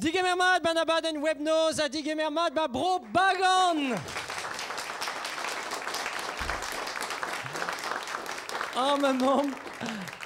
Digemer mat ban abadenn Webnoz ha digemer mat ba Bro Bagan! Ar ma mamm,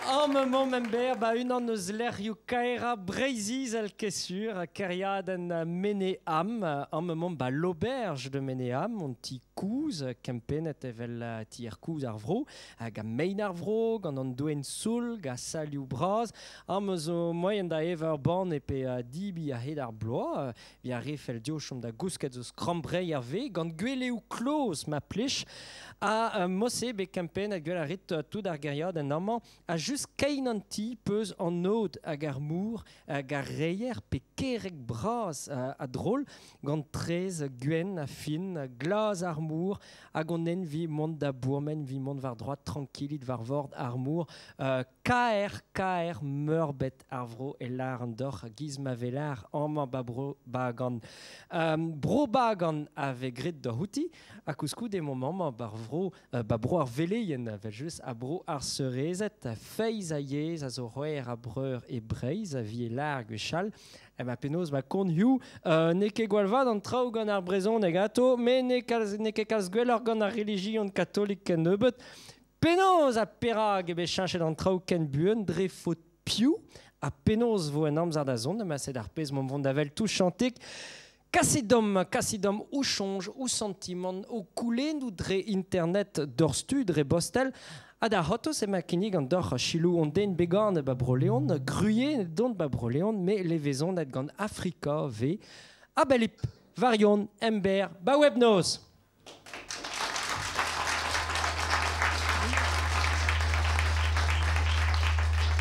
ar ma mamm emberr ba unan eus lec'hioù kaerañ Breizh-Izel ket sur, kêriadenn Mene-Am, ar ma mamm ba l'auberge de Mene-Am, on ti kozh, kempennet evel tier kozh ar vro, hag mein ar vro, gant an doenn soul, gant salioù bras. Am zo moaien da evañ ur banne pe dibi a-hed ar bloaz. Vi ar re fell dezho chom da gousket zo skrambreiñ ar vez gant gweleoù kloz ma plij. Ha mosse bet kempennet gwell a rit tout ar gêriadenn amañ ha just kein an ti peus an aod hag ar mor hag ar reier pe kerreg bras a drol gant traezh gwenn ha fin, glas ar mor hag on envi mont da bourmen, vi mont war droad trankilit war vord ar mor. Kaer, kaer meurbet ar vro e lâr an deoc'h giz ma vez lâr amañ ba bro Bagan. Bro Bagan a vez graet doc'h outi ha koulskoude emaomp amañ ba'r vro, ba bro ar veleien evel-just ha bro ar seurezed. Feiz ha yezh a zo c'hwec'h ha breur e Breizh a vi e lâr gwechall. Ema penaos ma kont hiziv, n'eo ket gwall vat an traoù gant ar brezhoneg ato, met n'eo ket kalz gwelloc'h gant ar relijion katolik kennebeut. Penaos ha perak eo bet cheñchet an traoù ken buan dre faot piv ha penaos vo en amzer da zont ema sed ar pezh m'omp vont da wel touchantik. Kasit domp, kasit domp ho soñj, ho santimant, ho koulennoù dre internet doc'htu dre bostel ha da c'hortoz emañ kinnig an deoc'h selaou hon den beganet ba Bro-Leon, gruilhennet don ba Bro-Leon, met levezonet gant Afrika 'vez. A-bellip, Varion, emberr, ba Webnoz!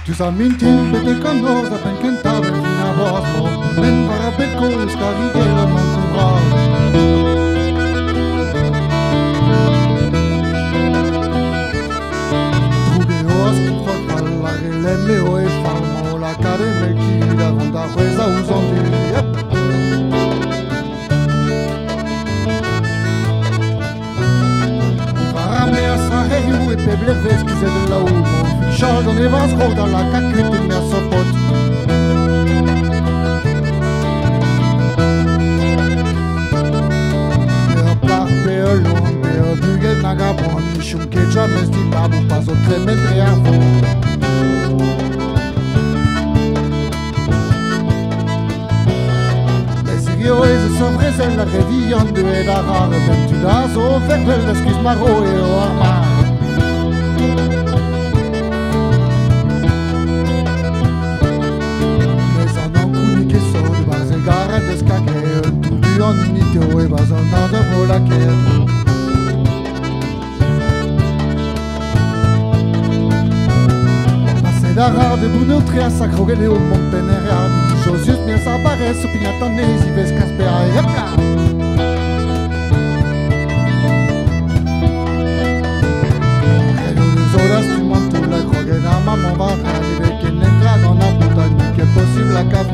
Diouzh ar mintin betek an noz a penn kentañ benn fin ar bloaz-mañ Men war ar bed kozh karigell an Ankou bras. Droug eo ar skrivag fall, ar re lemm eo e fall Mañ o lakaat e melki da vont da c'hwezhañ ouzh an dud. Yep. War ar maez ar c'hêrioù e pep lec'h 'vez kuzhet ul laou Mañ fichal gant e vazh krog da lakaat kuit e-maez ur paotr. Ur plac'h pe ul loen pe ur bugel nag a boan Ne chom ket james dibaboù pa zo tremen dre ar vro. Mes hirio ez eus ur brezel ar re vihan deuet ar ar benn tud a zo vervel da skuizh marv eo ar mar. Mes an Ankou n'eo ket sot 'barzh e garet deus kaket un toull du an hini eo e-barzh an ardeur vo lakaet. Paset ar ar de Bruno tre a sa kroget eo mont penn er ar Josius mir sa barrez o pignat anezhi 'vez kas bezañ hep kar. Ret zo da stummañ toull ha kroget ar maman war ne vez ket netra gant ar paotr ha n'eo ket posubl lakaat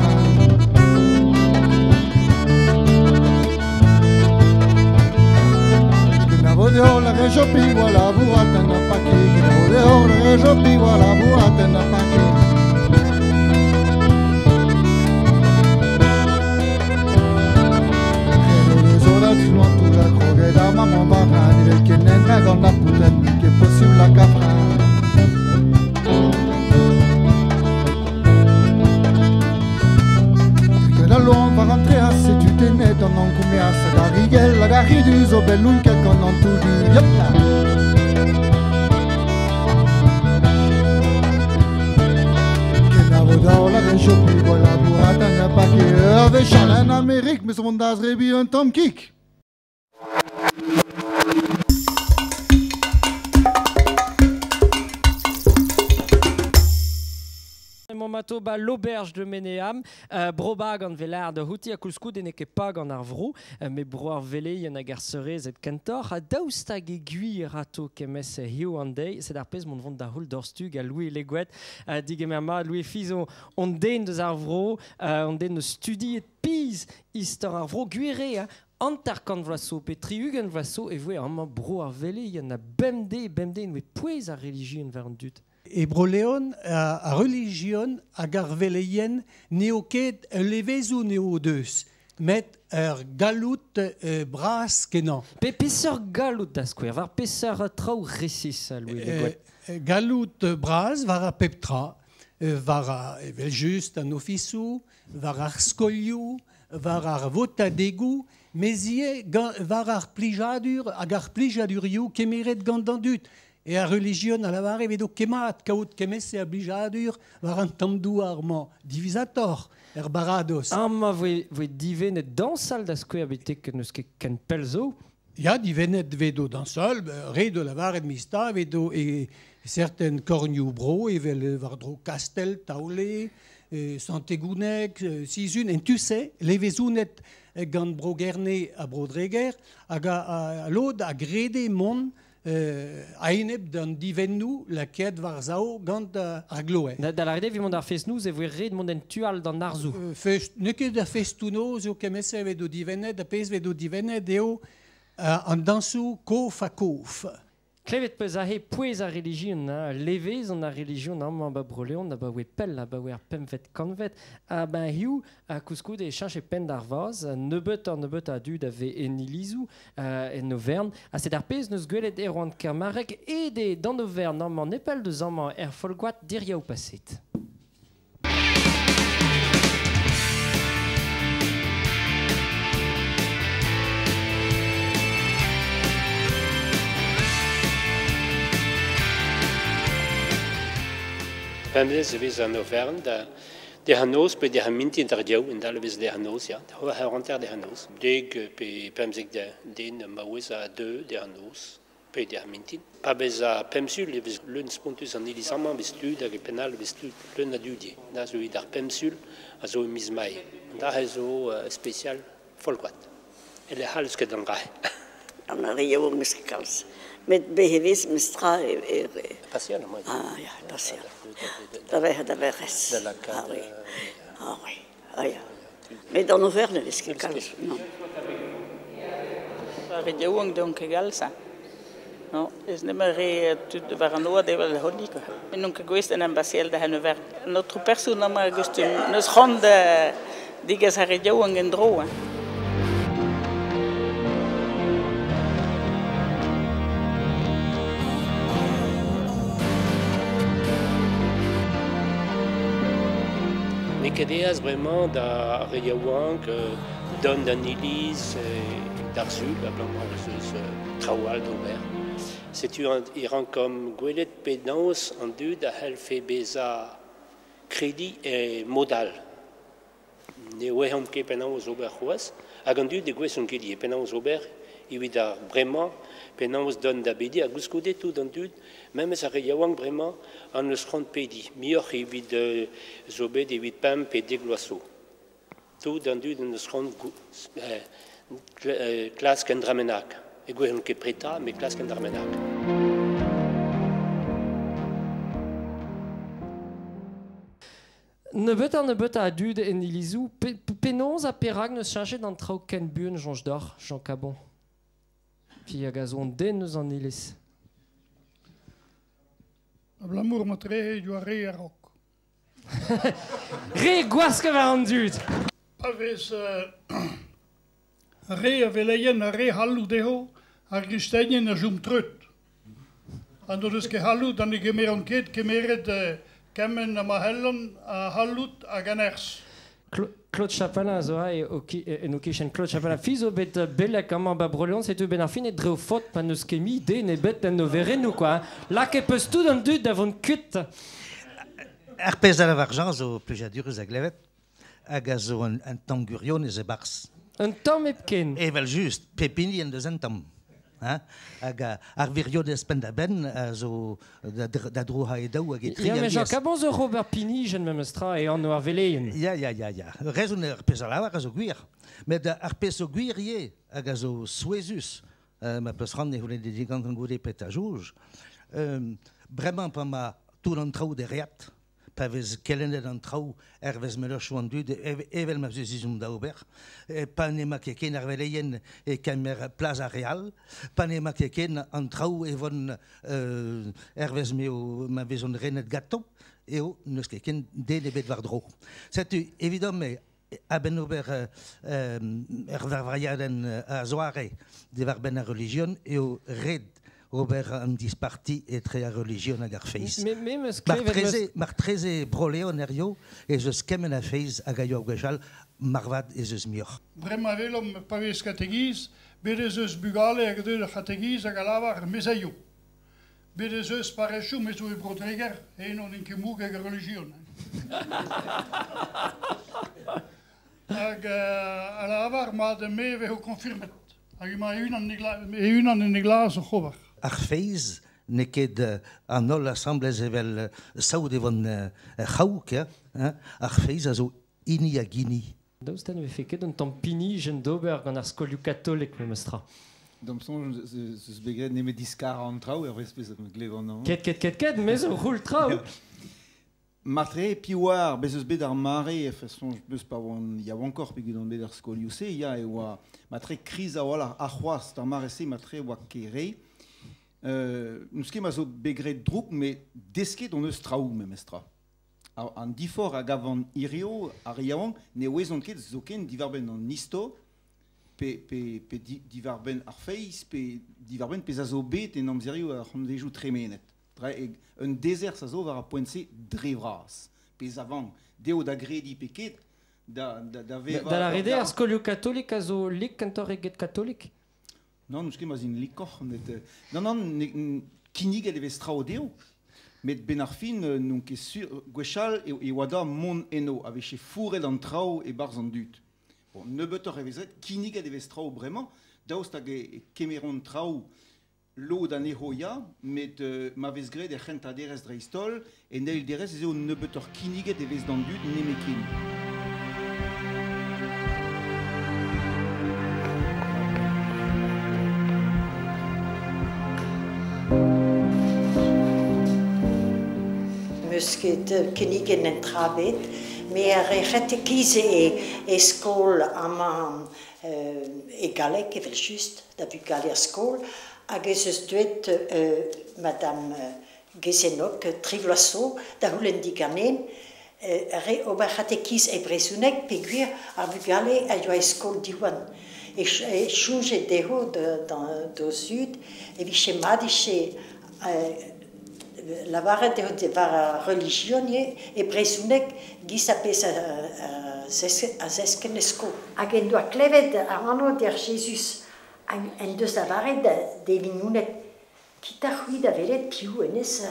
Kenavo deoc'h la rejopi oa labourat en ur paket Kenavo deoc'h la rejopi oa labourat en ur paket Ret zo da stummañ toull ha kroget ar maman war ne vez ket netra gant ar paotr ha n'eo ket posubl lakaat Triket al loan war an treaz, setu tennet an Ankou meaz Hag ar rigell hag ar ridu zo bet lonket gant an toull du. Yep là! Kenavo deoc'h la rejopi oa labourat en ur paket Ur wech all en Amerik, me zo vont da zebriñ un tamm kig. Emañ mato ba l'auberge de Meneam, bro Bagan 'vez lâret da c'houti ha koulskoude n'eo ket pa gant ar vro, met bro ar veleien hag ar seurezed kentoc'h. Ha daoust hag e gwir ato kemmes hiziv an deiz, sed ar pezh mont vont da c'houl doc'htu gant Louis Leguet. Digemer mat Louis Fizo, on den deus ar vro, on den deus studiet pizh istor ar vro gwir eo, hein. 50 vloaz zo pe 60 vloaz zo e voe amañ bro ar veleien ha bemdez, bemdez en voe pouez ar relijion war an dud. E Bro-Leon, ar relijion hag ar veleien n'eo ket ul levezoun eo o deus, met ur galloud bras kenañ. Pe peseurt galloud da skouer, war peseurt traoù resis, Louis Le Gouët? Galloud bras war ar pep tra, war evel-just an ofisoù, war ar skolioù, war ar votadegoù, mes ivez war ar plijadur hag ar plijadurioù kemeret gant an dud. E ar relijion a lavare evedo kemat kaout kement-se a blijadur war an tamm douar-mañ diwezhatoc'h er baradoz. Amañ voe, voe divennet dañsal da skouer betek n'eus ket ken pell zo. Ya, divennet vedo dañsal, ret eo lavaret mista vedo e certain kornioù bro evel war-dro Kastell, Taole, Sant-Egouneg, Sizun, en tu-se, levezonet gant Bro-Gerne ha Bro-Dreger, hag a lod a grede mont a-enep d'an divennoù lakaet war-sav gant ar gloer. Da lâret eo evit mont d'ar fest-noz e voe ret mont en tu all d'an arzoù. Fest, n'eo ket ar festoù-noz eo kement-se evit o divennet, ar pezh evit o divennet eo an dañsoù kof-ha-kof. Klevet 'peus aze pouez ar relijion, hein, levezon ar relijion amañ ba Bro-Leon abaoe pell, abaoe ar pempvet kantved. Ha ben hiziv, ha koulskoude e cheñch e penn d'ar vazh, nebeutoc'h-nebeutañ a dud a vez en ilizoù, en overn. Ha sed ar pezh 'neus gwelet Erwan Kermarrec aet eo d'an overn amañ nepell deus amañ er Folgoad diriaou paset. Bemdez e vez an oferenn da dec'h an noz pe dec'h ar mintin d'ar div, endal e vez dec'h an noz, ya. C'hwec'h eur hanter dec'h an noz. Dek pe 15 den maouez a deu dec'h an noz pe dec'h ar mintin. Pa vez ar pemp sul e vez leun spontus an iliz amañ, vez tud hag e penn all e vez tud leun a dud ivez. Da zo evit ar pemp sul a zo e miz Mae. Da zo spesial Folgoad. E lec'h all eus ket an dra-se. An re yaouank 'meus ket kalz. Met bez e vez mestra e... Partial, moi. Ah ya, partial. Da verc'h da verc'hez. Da lakaat... Ah oui, ah oui, ah ya. Met an overn ne vez ket kalz, non. Ar re yaouank deomp ket kalz, hein. Non, ez nemet re tud war an oad evel honi, quoi. Met n'on ket gouest en em baseal da hen overn. An aotrou person amañ a gustum n'eus c'hoant da degas ar re yaouank en-dro, hein. N'eo ket aes bremañ da re yaouank dont d'an iliz d'ar sul abalamour ez eus traoù all d'ober. Setu e rankomp gwelet penaos an dud a c'hellfe bezañ krediñ e mod all. Ne ouezomp ket penaos ober c'hoazh, hag an dud ne gouezont ket ivez penaos ober evit ar bremañ, penaos dont da bediñ, ha koulskoude tout an dud, memes ar re yaouank bremañ, an eus c'hoant pediñ, muioc'h evit zo bet evit pemp pe dek vloaz zo. Tout an dud an eus c'hoant klask un dra bennak. E gouezont ket preta, met klask un dra bennak. Nebeutañ-nebeutañ a dud en ilizoù. Penaos ha perak n'eus cheñchet an traoù ken buan, soñj deoc'h, Jean Cabon? Fi hag a zo an den eus an iliz. Abalamour ma trec'he diwar re a-raok. Re gwask war an dud! Pa vez re a veleien ha re c'halloud dezho, ar gristenien a chom treut. Ha n'o deus ket c'halloud ha ne gemeront ket kemeret kement ha ma c'hellont a c'halloud hag a nerzh. Claude Chapalin a zo aze en ho kichen. Claude Chapalin, fi zo bet beleg amañ ba Bro-Leon, setu benn ar fin e dre ho faot pa n'eus ket mui den ebet en overennoù, quoi. Lakaet peus tout an dud da vont kuit. Ar pezh a lavar Jean zo plijadurus a glevet hag a zo un tamm gwirionez e-barzh. Un tamm hepken. Evel-just, pep hini en deus un tamm. Hein? Hag ar wirionez penn-da-benn a zo da drouc'hañ e daou hag e tri Ya, met Jean Cabon zo Robert Pinijen memes tra e anv ar veleien. Ya, ya, ya, ya. Rezon ar pezh a lavar a zo gwir. Met ar pezh zo gwir ivez hag a zo souezhus, ma peus c'hoant e c'houlenn digant goude petra soñj, bremañ pa ma tout an traoù dereat, Pa vez kelennet an traoù hervez mennozhioù an dud evel ma vez ezhomm da ober, pa n'emañ ket ken ar veleien e kemer plas ar re all, pa n'emañ ket ken an traoù e vont hervez m'eo ma vezont renet ganto, eo n'eus ket ken den ebet war-dro. Setu evidon-me a-benn ober ur varvariadenn a-zoare diwar-benn ar relijion eo ret ober an disparti etre ar relijion hag ar feiz. Me 'meus klevet... Martreze Bro-Leon hiziv ez eus kement a feiz hag a yoa gwechall, marvat ez eus muioc'h. Bremañ welomp pa vez kategiz, bet ez eus bugale hag deuet ar c'hategiz hag a lavar mezaioù. Bet ez eus parrezioù me zo e Bro-Dreger, eno n'int ket moug hag ar relijion. Hag a lavar mat me vezo konfirmet. Hag emañ e-unan en e glas oc'h ober. Ar feiz n'eo ket an holl asambles evel saout e vont c'haouk, ar feiz a zo hini hag hini. Daoust ha ne vefe ket un tamm pinijenn d'ober gant ar skolioù katolik memes tra? D'am soñj ez eus bet graet nemet diskarañ an traoù hervez pezh a glevan amañ. Ket, ket, ket, ket, me zo roul traoù. Martre, piv oar, bez eus bet ar mare, e soñj beus pa oan yaouankoc'h peogwir on bet er skolioù-se, ya, e oa matre kriz a-walc'h ha c'hoazh d'ar mare-se matre oa ket re. N'eus ket ma zo bet graet droug, met desket hon eus traoù memestra. An diforc'h a gavan hirio, ar re yaouank ne ouezont ket zoken diwar-benn an istor, pe, pe, pe diwar-benn ar feiz, pe diwar-benn pezh a zo bet en amzerioù ar c'hantvedoù tremenet. Un dezerzh a zo war ar poent-se dre vras. Pezh a vank dezho da grediñ pe ket, da, da, da vevañ... Da lâret eo ar skolioù katolik a zo lik kentoc'h eget katolik? Non, n'eus ket ma 'z int likoc'h. Met, non, non, kinniget e vez traoù dezho. Met benn ar fin, n'on ket sur... Gwechall e oa da mont eno, a vije fouret an traoù e-barzh an dud. Bon, nebeutoc'h e vez ret, kinniget e vez traoù bremañ, daoust hag e kemeront traoù lod anezho ya, met ma vez graet er c'hentañ derez dreist-holl, en eil derez ez eo nebeutoc'h kinniget e vez d'an dud nemetken. Meus ket kinniget en tra bet, me ar c'hatekiz e skol amañ e galleg evel-just, da vugale ar skol, hag ez eus deuet Madame Gezenok, tri vloaz zo, da c'houlenn diganen, re ober c'hatekiz e brezhoneg peogwir ar vugale a yoa e skol Diwan. E soñje dezho d'o zud e vije mat ije lavaret dezho war ar relijion e brezhoneg giz ar pezh a zesken e skol. Hag en doa klevet ar anv d'ar Jezuz en deus lavaret d'e vignoned kit ar c'hwi da welet piv hennezh,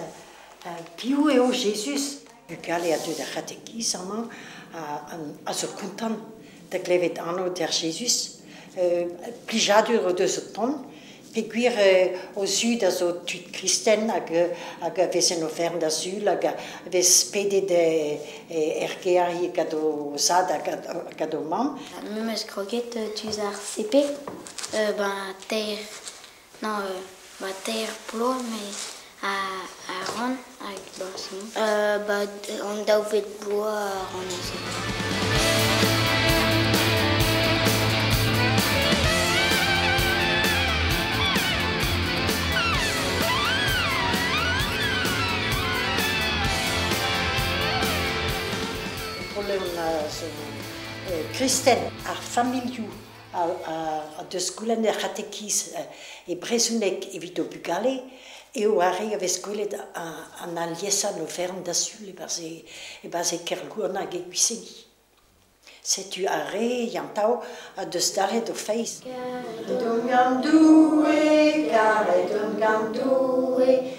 piv eo Jezuz. Bugale a deu d'ar c'hatekiz amañ a zo kontant da glevet anv d'ar Jezuz. Plijadur o deus o tont, peogwir o zud a zo tud kristen hag a vez en oferenn da sul hag a vez pedet er gêr gant o zad hag gant o mamm. Me 'meus kroget diouzh ar CP, ben teir, non, ba teir bloaz mais a ran hag ben c'est bon. Ba an daouvet bloaz a ran neuze. Kristen ar familhoù a deus goulenn ar c'hatekiz e brezhoneg evit o bugale eo ar re a vez gwelet an aliesañ en oferenn da sul e-barzh e Kerlouan hag e Gwiseni. Setu ar re yantav a deus dalc'het o feiz. Karet on gant Doue, karet on gant Doue.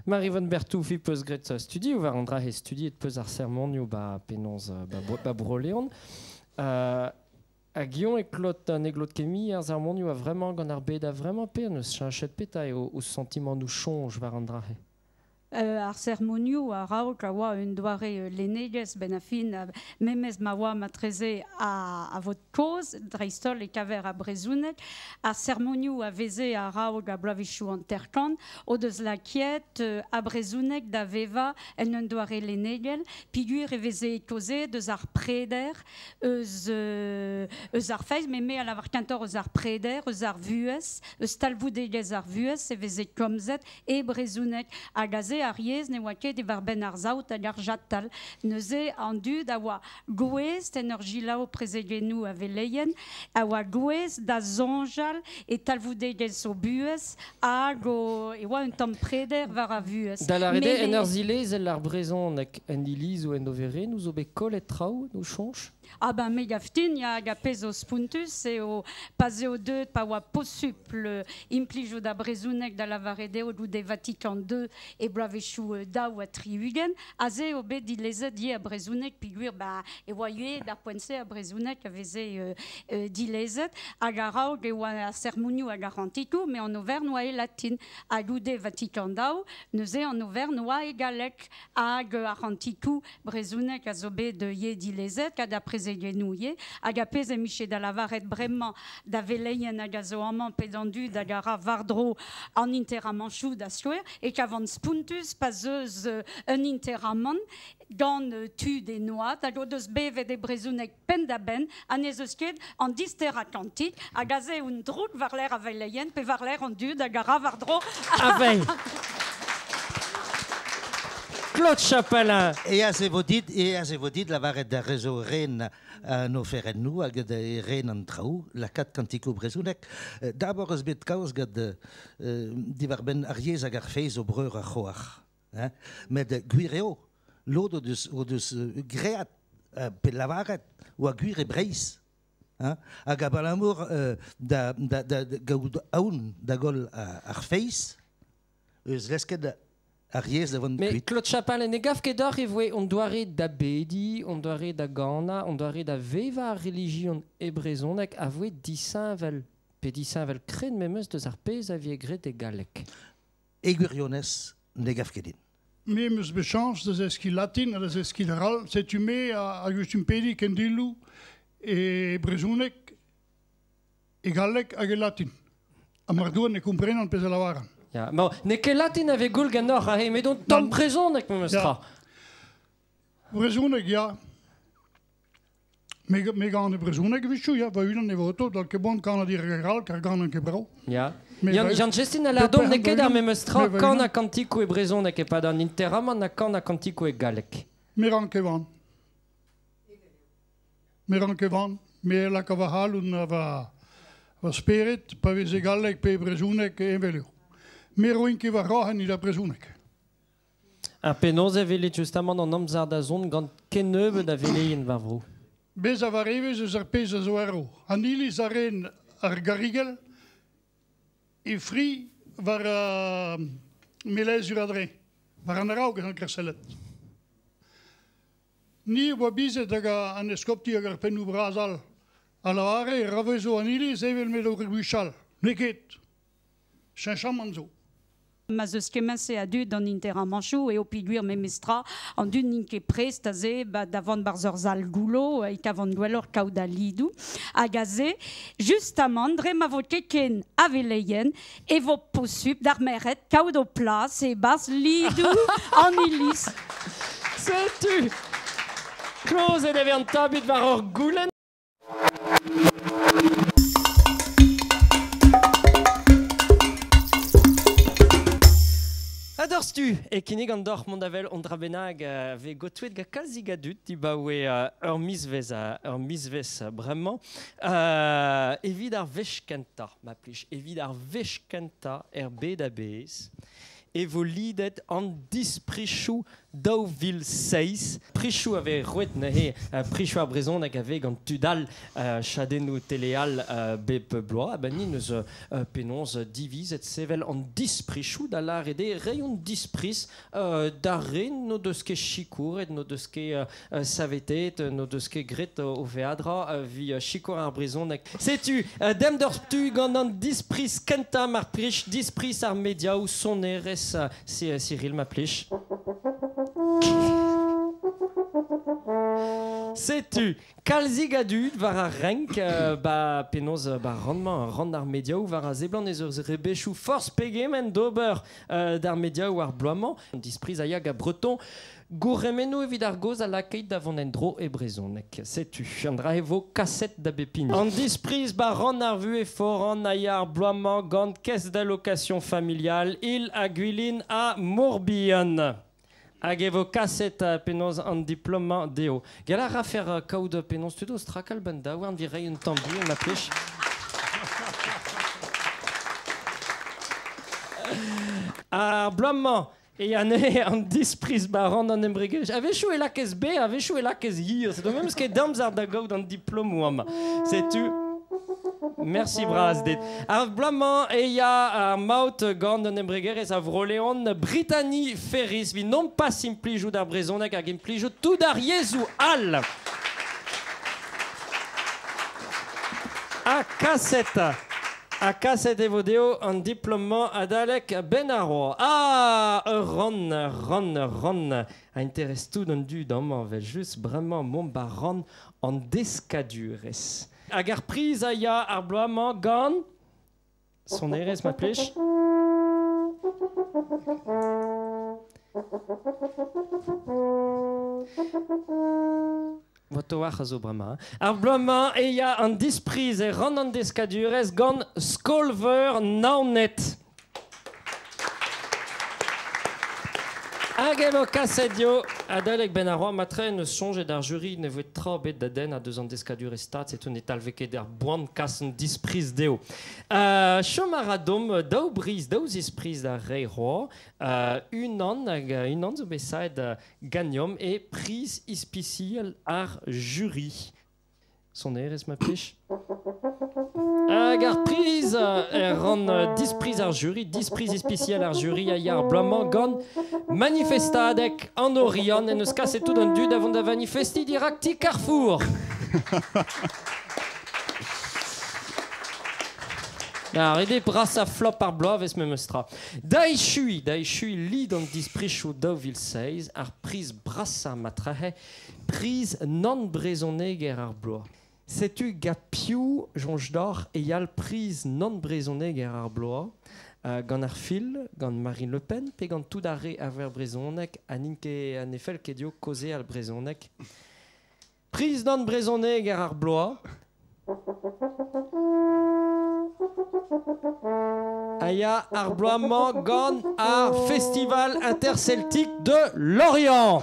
Maryvonne Berthou fi peus graet studi war an dra he studiet peus ar sermonioù ba penaos ba Bro-Leon. Hag eñ e klot an eglot kemi ar sermonioù a vremañ gant ar bed a vremañ pe neus cheñchet petra eo o santimantoù soñj war an dra he. Ar sermonioù a raok a oa un doare lennegezh ben a fin, memez ma oa matreze a vot kozh, dreist-holl e kaver a brezhoneg, ar sermonioù a veze a raok a bloavezhioù hanter-kant, o deus lakaet a brezhoneg da vevañ en un doare lennegel, peogwir e veze kaozeet eus ar preder, eus ar feiz, met me a lavar kentoc'h eus ar preder, eus ar vuhez, eus talvoudegezh ar vuhez, e veze komzet e brezhoneg, hag aze ar yezh ne oa ket diwar-benn ar saout hag ar jatal. Neuze an dud a oa gouest en ur selaou prezegennoù a veleien, a oa gouest da soñjal e talvoudegezh o buhez hag e oa un tamm preder war ar vuhez. Da lâret eo en ur zilezel ar brezhoneg en ilizoù en overennoù zo bet kollet traoù, no soñj? Ah ben me gav din, ya, hag ar pezh zo spontus eo pa'z eo deuet pa oa posupl implijout ar brezhoneg da lavaret eo goude Vatikan II e bloavezhioù 62, aze eo bet dilezet ivez ar brezhoneg peogwir ba e oa ivez d'ar poent-se ar brezhoneg a veze dilezet hag a-raok e oa ar sermonioù hag ar c'hantikoù met an overn oa e latin ha goude Vatikan II neuze an overn oa e galleg hag ar c'hantikoù brezhoneg a zo bet ivez dilezet hag ar prezegennoù ivez hag ar pezh emiche da lavaret bremañ da veleien hag a zo amañ pe d'an dud hag a ra war-dro an interamanchoù da skouer e kavan spontus pa 'z eus un interamant gant tud e noad hag o deus bevet e brezhoneg penn-da-benn ha n'ez eus ket an disterañ kantik hag aze un droug war-lerc'h a veleien pe war-lerc'h an dud hag a ra war-dro A-veilh. Claude Chapalain. Eas e vo dit, eas e vo dit lavaret d'ar re zo ren an oferennoù hag da ren an traoù, lakaat kantikoù brezhonek. D'abord eus bet kaoz gant diwar-benn ar yezh hag ar feiz o breur ar c'hoar. Hein? Met gwir eo, lod o deus, o deus graet pe lavaret oa gwir e Breizh. Hein? Hag abalamour da, da, da, da gaout aon da goll ar feiz, eus lesket ar yezh da vont Mais kuit. Claude Chapalain ne gav ket deoc'h e voe hon doare da bediñ, hon doare da ganañ, hon doare da vevañ ar relijion e brezhoneg a voe disheñvel, pe disheñvel krenn memes deus ar pezh a vije graet e galleg. E gwirionez ne gav ket din. Me 'm eus bet chañs da zeskiñ latin ha da zeskiñ ral, setu me a gustum pediñ kendiloù e brezhoneg, e galleg hag e latin. Ha mar doan e komprenan pezh a lavaran. Ya, bon, n'eo ket latin a vez goul ganeoc'h aze, met on tamm brezhoneg memes tra. Brezhoneg, ya. Me gant e brezhoneg a-wechoù, ya, va-unan e vo auto, dal ket bon kanañ dir ral, kar ganan ket brav. Ya. Yann, Yann Jestin a lâr domp n'eo ket ar memes tra kanañ kantikoù e brezhoneg e-pad an interamant ha kanañ kantikoù e galleg. Me ran ket van. Me ran ket van. Me laka va c'halon ha va spered, pa vez e galleg pe e brezhoneg evel eo. Me roin ket va roc'henn evit ar brezhoneg. Ar penaos e welit justamant an amzer da zont gant kennebeut a veleien war vro? Bez a war evezh eus ar pezh a zo erv. An iliz a ren ar garigell e fri war melezur adre, war an araok an kersellet. Ni oa bizet hag an eskopti hag ar pennoù bras all. A lavare ra vezo an iliz evel m'edo gwechall. N'eo ket. Cheñchamant zo. Ma 'z eus kement-se a dud an interamanchoù eo peogwir memestra an dud n'int ket prest aze ba da vont barzh ur sal goullo e kavont gwelloc'h kaout al lidoù. Hag aze, justamant, dre ma vo ket ken a veleien, e vo posupl d'ar merc'hed kaout o plas e-barzh lidoù an iliz. Setu klozet e vez an tabut war ur goulenn. Adorstu e kinnig an doc'h mont avel on dra bennak vez gotouet gant kalzik a dud dibaoe ur mizvezh bremañ. Evit ar wech kentañ, ma plij, evit ar wech kentañ er bed a-bezh e vo lidet an disprichoù 2006. Prichou ave roet neuze prichou ar brezhoneg ave gant tudal chadennoù teleal bep bloaz. A ben ni neus penaos divizet sevel an disprichou da lar ede reion dispriz d'ar re no deus ket chikouret, no deus ket savetet, no deus ket gret o veadra vi chikour ar brezhoneg. Setu, dem d'ur tu gant an dispriz kentañ mar prich, dispriz ar media ou sonerez Cyril ma plich. Setu, kalzig a dud war ar renk ba penaos ba randmañ rand ar mediaoù war a zeblant ez eus rebechoù forz pegement d'ober d'ar mediaoù ar bloaz-mañ. Dispriz a ya ga breton gourremennoù evit ar goz a lakeit da vont en dro e brezhoneg. Setu, an dra e vo kaset da bepin. An dispriz ba rand ar vue foran a ya ar bloaz-mañ gant caisse d'allocation familiale il a Gwilin a Morbihan. Hag e vo kaset penaos an diploma deo. Gall a ra fer kaout penaos tudo strakal ben daouarn vi rei un tambour ma plech. Ar bloaz-mañ e ane an dispriz baran an embregerezh. A-wechoù e lakez be, a-wechoù e lakez hir. C'est memes ket damzar da gaout an diplom oam. Setu... Merci bras dit. Ar bloaz-mañ e ya ar maout gant an embregerezh a Vro-Leon Brittany Ferris vi non pas implijout ar brezhoneg hag implijout tout ar yezhoù all. A kaset e vo deo an diplom-mañ adalek ben ar roa. Ah, ur ran a interes tout an dud amañ vel just bremañ mont ba ran an deskadurezh. Hag ar priz a ya ar bloaz-mañ gant sonerezh ma plij. Voto war a zo bremañ. Ar bloaz-mañ e ya an dispriz e ran an deskadurezh gant Skolveur Naoned. Hag e vo kaset dio adalek ben ar roa matre neus soñjet ar jury ne voe tra bet da den a deus an deskadurezh stad, setu ne talve ket ar boan kas an dispriz deo. Chom a ra dom daou briz, daou zispriz d'ar re roa, unan hag unan zo bet saet gagnom e priz ispisiel ar jury. Sonerezh ma plij. Hag ar priz ran dispriz ar jury, dispriz ispisiel ar jury a ya ar bloaz-mañ gant manifestadeg an Oriant en eus kaset tout an dud avant da manifesti dirak ti Carrefour. Ar ede bras a flop ar bloaz vez memes tra. Da echui lid an disprichoù 2016 ar priz brasa matrahe, priz nan brezhoneger ar bloaz. Setu ga piou jonj d'or e yal priz nan brezhoneger ar bloaz gant ar fil, gant Marine Le Pen, pe gant tout ar re aver brezhoneg ha n'int ket an efel ket dio koze al brezhoneg. Priz nan brezhoneger ar bloaz. A ya ar bloaz-mañ gant ar Festival Interceltique de Lorient.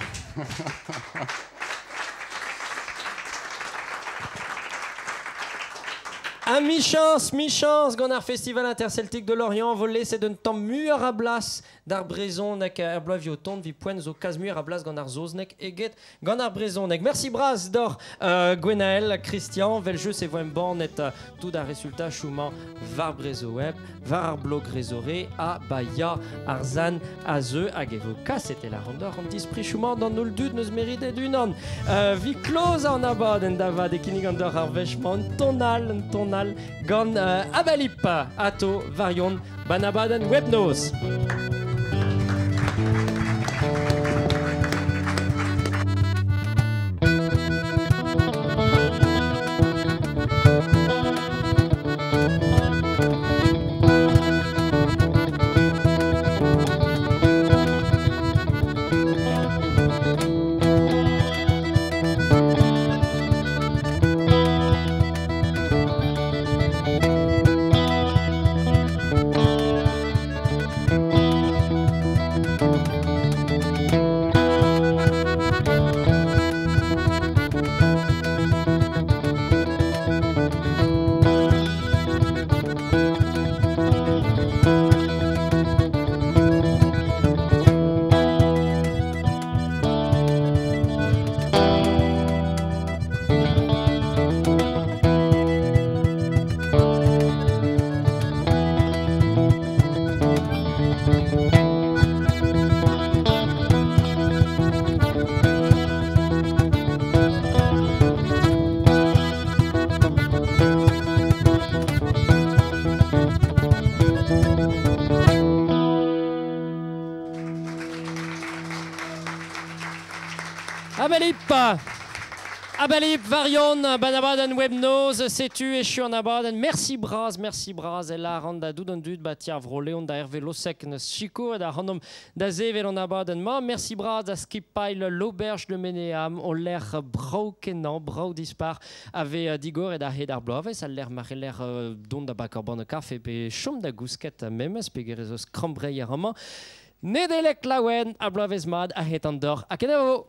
A mi-chance, gant ar Festival Interceltique de Lorient volé c'est d'un temps mur a blas d'ar brezhoneg ar bloaz ton vi poent zo kaz mur a blas gant ar zoznek eget gant ar brezhoneg. Merci bras d'or Gwenaël, Christian, vel jeu se voem bornet tout ar resultat chouman var brezo web, var ar blog rezoré a baya arzan a ze hag e vo kaset e la randor an dispri chouman d'an nol dud neus mérite d'unan. Vi kloz an abad en davad e kinnig an d'or ar vechman tonal, tonal gant Abalip ato varion banabaden webnoz. Thank Abalip, Varion, Banabaden, Webnoz, setu echu an abadenn. Merci braz, merci braz, el a ran da dout an dud ba ti ar vro Leon da Hervé Losec neus chiko da ranom da zevel an abadenn ma. Merci braz da skipail l'auberge de Meneam, o l'air brau kenan, brau dispar, ave digor e da hed ar bloavez, al l'air mareler don da bak ur banne kafe pe chom da gousket memes, pe gerezoz krambrei ar amañ. Nedelec laouen a bloavez mad a het an dor. A kenavo!